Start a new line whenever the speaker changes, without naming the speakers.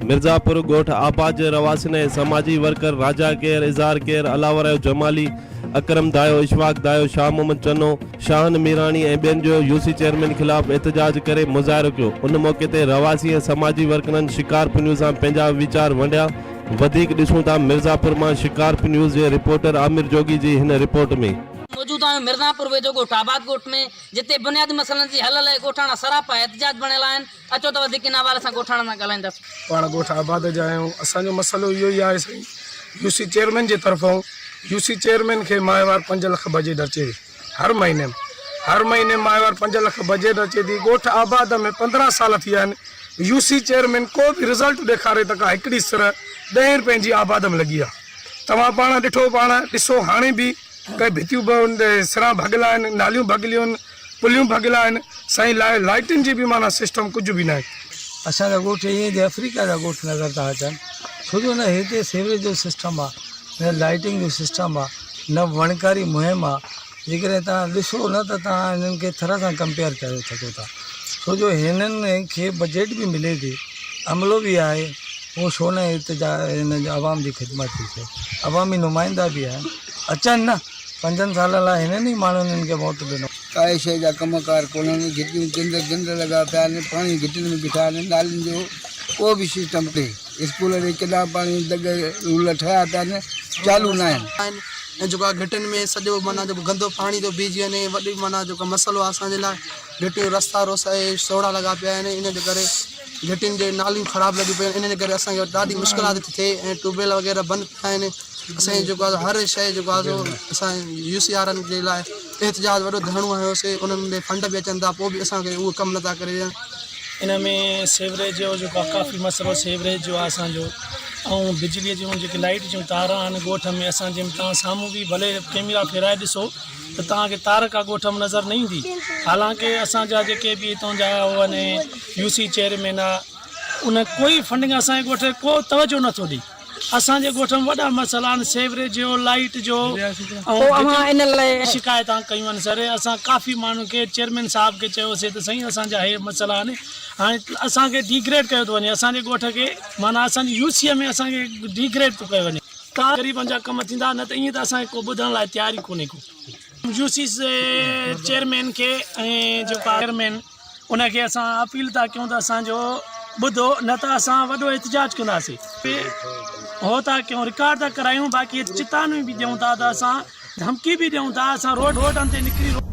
مرزاپور ڳوٺ آباد جي رهواسين ۽ سماجي ورڪر راجا ڪير، اظهار ڪير، الاورايو جمالي، اڪرم دايو، اشفاق دايو، شاهه محمد چنو، شاهن ميراڻي ۽ ٻين جو يو سي چيئرمين خلاف احتجاج ڪري مظاهرو ڪيو. ان موقعي تي رهواسين ۽ سماجي ورڪرن شڪارپور نيوز سان پنهنجا ويچار ونڊيا. وڌيڪ ڏسون ٿا مرزاپور مان شڪارپور نيوز جي رپورٽر عامر جوڳي جي هن رپورٽ ۾.
موجود آهيون مرزاپور ويجهو ڳوٺ آباد ڳوٺ ۾ جتي بنيادي مسئلن جي حل لاء ڳوٺاڻا سراپا احتجاج بڻيل آهن اچو ته وڌيڪ ان حوالي سان ڳوٺاڻن سان ڳالهائينداسين.
پاڻ ڳوٺ آباد جا آهيون اسان جو مسئلو اهو ئي آهي سائين يو سي چيئرمين جي طرفون يو سي چيئرمين کي ماهوار پنج لک بجيٽ اچي هر مهيني هر مهيني ماهوار پنج لک بجيٽ اچي ٿي ڳوٺ آباد ۾ 15 سال ٿي ويا آهن يو سي چيئرمين ڪو به رزلٽ ڏيکاري ته ڪا هڪڙي سر ڏهين رپين جي آباد ۾ لڳي آهي توهان پاڻ ڏٺو پاڻ ڏسو هاڻي به ڪي ڀتيون به سران ڀڳل آهن ناليون ڀڳليون آهن پليون ڀڳل آهن سائين لاء لائٽن جي به معنيٰ سسٽم ڪجهه به ناهي.
اسان جا ڳوٺ ائين جي آفريڪا جا ڳوٺ نظر ٿا اچن ڇو جو نه هتي سيوريج جو سسٽم آ نه لائٽنگ جو سسٽم آ نه وڻڪاري مهم آ جيڪڏهن توهان ڏسو نه ته توهان هنن کي ٿر سان ڪمپيئر ڪري سگهو ٿا ڇو جو هنن کي بجيٽ به ملي ٿي عملو به آهي هو ڇو نه هت جا هن عوام جي خدمت ٿي ٿئي عوامي نمائندا به آهن اچن نه پنجن سالن لاء هنن ئي ماڻهن هنن کي ووٽ ڏنو.
ڪائي شيء جا ڪم ڪار ڪونهن، گهٽيون گند گند لڳا پيا آهن، پاڻي گهٽين ۾ بيٺا آهن، نالين جو ڪو به سسٽم ڪونهي، اسڪول ۾ ڪيڏا پاڻي دڳ رول ٺهيا پيا آهن چالو ناهن.
آهن ۽ جيڪو آهي گهٽين ۾ سڄو معنيٰ جيڪو گندو پاڻي ٿو بيهجي وڃي وڏي معنيٰ جيڪو مسئلو آهي اسان جي لاء گهٽيون رستا روس ۽ سوڙها لڳا پيا آهن ان جي ڪري گهٽين جي ناليون خراب لڳيون پيون آهن ان جي ڪري اسان کي ڏاڍي مشڪلات ٿي ٿئي ۽ ٽيوب ويل وغيره بند پيا آهن اسان جي جيڪو آهي هر شيء جيڪو آهي سو اسان يو سي وارن جي لاء احتجاج وڏو ڌرڻو هنيو سي انهن ۾ فنڊ به اچن ٿا پوء به اسان کي اهو ڪم نٿا ڪري ڏين.
ان ۾ سيوريج جو جيڪو آهي ڪافي مسئلو سيوريج جو آهي اسان جو ۽ بجلي جون جيڪي لائيٽ جون تار آهن ڳوٺ ۾ اسان جي توهان سامهون به ڀلي ڪيميرا ڦيرائي ڏسو ته توهان کي تار ڪا ڳوٺ ۾ نظر نه ايندي حالانڪه اسان جا جيڪي به هتان جا هو آهن يو سي چيئرمين آهي ان ڪوئي فنڊنگ اسان جي ڳوٺ کي ڪو توجه نٿو ڏي اسان جي ڳوٺ ۾ وڏا مسئلا آهن سيوريج جو لائيٽ جو ۽ شڪايتان ڪيون آهن سر اسان ڪافي ماڻهن کي چيئرمين صاحب کي چيوسي ته سائين اسان جا هي مسئلا آهن هاڻي اسان کي ڊيگريڊ ڪيو ٿو وڃي اسان جي ڳوٺ کي معنيٰ اسان جي يو سي ۾ اسان کي ڊيگريڊ ٿو ڪيو وڃي ته غريبن جا ڪم ٿيندا نه ته ائين ته اسان کي ڪو ٻڌڻ لاء تيار ئي ڪونهي ڪو يو سي چيئرمين کي ۽ جيڪو چيئرمين ان کي اسان اپيل ٿا ڪيون ته اسان جو ٻڌو نه ته اسان وڏو احتجاج ڪنداسين هو ٿا ڪيون رڪارڊ ٿا ڪرايون باقي چتاوني به ڏيون ٿا ته اسان ڌمڪي به ڏيون ٿا اسان روڊ روڊن تي نڪري.